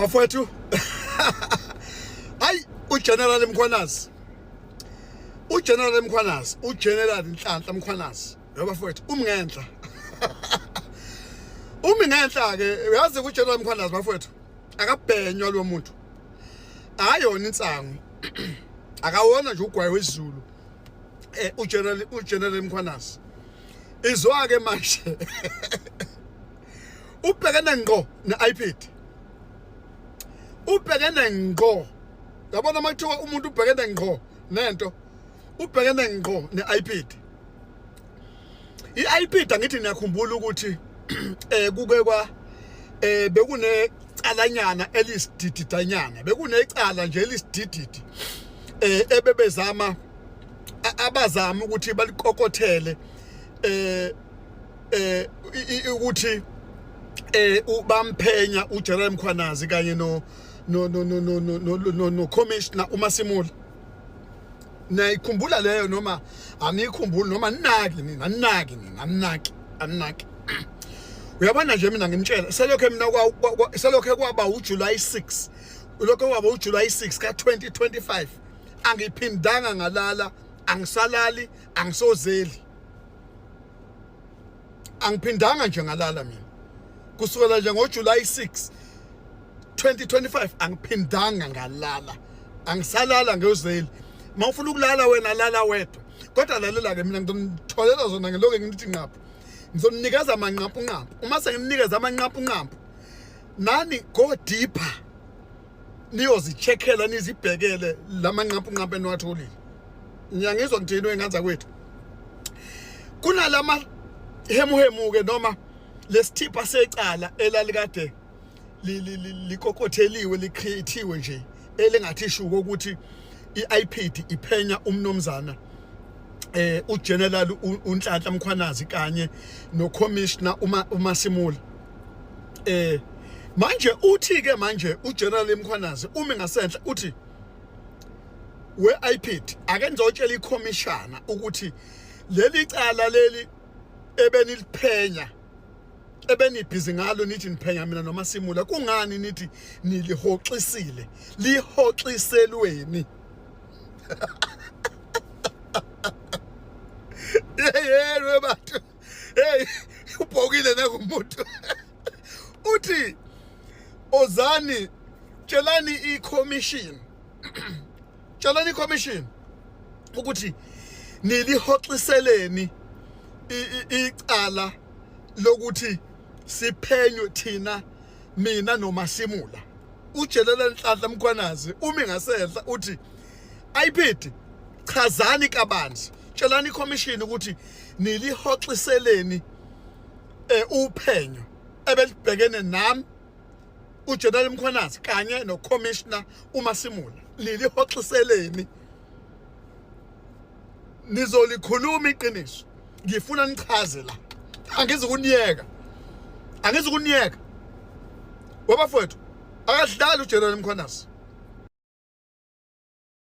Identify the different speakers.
Speaker 1: Bafowethu, hayi, uGeneral Mkhwanazi, uGeneral Mkhwanazi, uGeneral Nhlanhla Mkhwanazi, yabafowethu, umngenhla, umi ngenhla ke. Uyazi, uGeneral Mkhwanazi, bafowethu, akabhenywa lo muntu, akayona insangu, akawona nje ugwayi wezulu. uGeneral Mkhwanazi, izwa ke manje, ubhekene ngqo ne-IPID, ubhekene ngqo. Yabona, uma kuthiwa umuntu ubhekene ngqo nento, ubhekene ngqo ne-IPID. I-IPID, angithi niyakhumbula ukuthi kuke kwa bekunecalanyana elisidididanyana, bekunecala nje elisidididi ebebezama, abazama ukuthi balikokothele ukuthi bamphenya uGeneral Mkhwanazi kanye no commissioner uMasimula. Niyayikhumbula leyo noma anikhumbuli, noma ninaki nina? Aninaki nina, aninaki, aninaki. Uyabona nje, mina ngimtshela, selokhe mina selokhe kwaba uJuly 6, lokho kwaba uJuly 6 ka2025, angiphindanga ngalala, angisalali, angisozeli, angiphindanga nje ngalala mina. Kusukela nje ngoJuly 6 2025, angiphindanga ngalala, angisalala ngozeli. Mawufuna ukulala wena, lala wedwa, kodwa lalela ke, mina ngizonitholela zona. Ngiloke ngithi nqaphu, ngizonikeza amanqampu nqampu. Uma senginikeza amanqampu nqampu, nani go deeper, niyozicheckela, nizibhekele lamanqampu nqampu eniwatholile. Ngiyangizwa ngithini, wengane zakwethu? Kunalama hemuhemu ke, noma lesithipha secala elalikade likokotheliwe, licreatiwe nje, elingathi shuko ukuthi i-IPID iphenya umnomzana uGeneral uNhlanhla Mkhwanazi kanye noCommissioner uma uMasimula. Manje uthi ke manje uGeneral Mkhwanazi umi ngasenhla, uthi, "We-IPID, ake nizotshela ikhomishana ukuthi leli cala leli ebeniliphenya, ebenibhizi ngalo, nithi niphenya mina noMasimula, kungani nithi nilihoxisile? Lihoxiselweni?" Yeyelwe bantu, hey, ubhokile nakumuntu. Uthi, "Ozani, tshelani i-commission, tshelani i-commission ukuthi nilihoxiseleni icala lokuthi siphenywe thina, mina noMasimula." UGeneral Nhlanhla Mkhwanazi umi ngasenhla, uthi, "IPID, chazani kabanzi, tshelani ikhomishini ukuthi nilihoxiseleni uphenyo ebelibhekene nami, uGeneral Mkhwanazi, kanye noCommissioner uMasimula. Nilihoxiseleni? Nizolikhuluma iqiniso. Ngifuna nichaze la, angizukuniyeka, angizukuniyeka." Wabafowethu, akadlali uGeneral Mkhwanazi.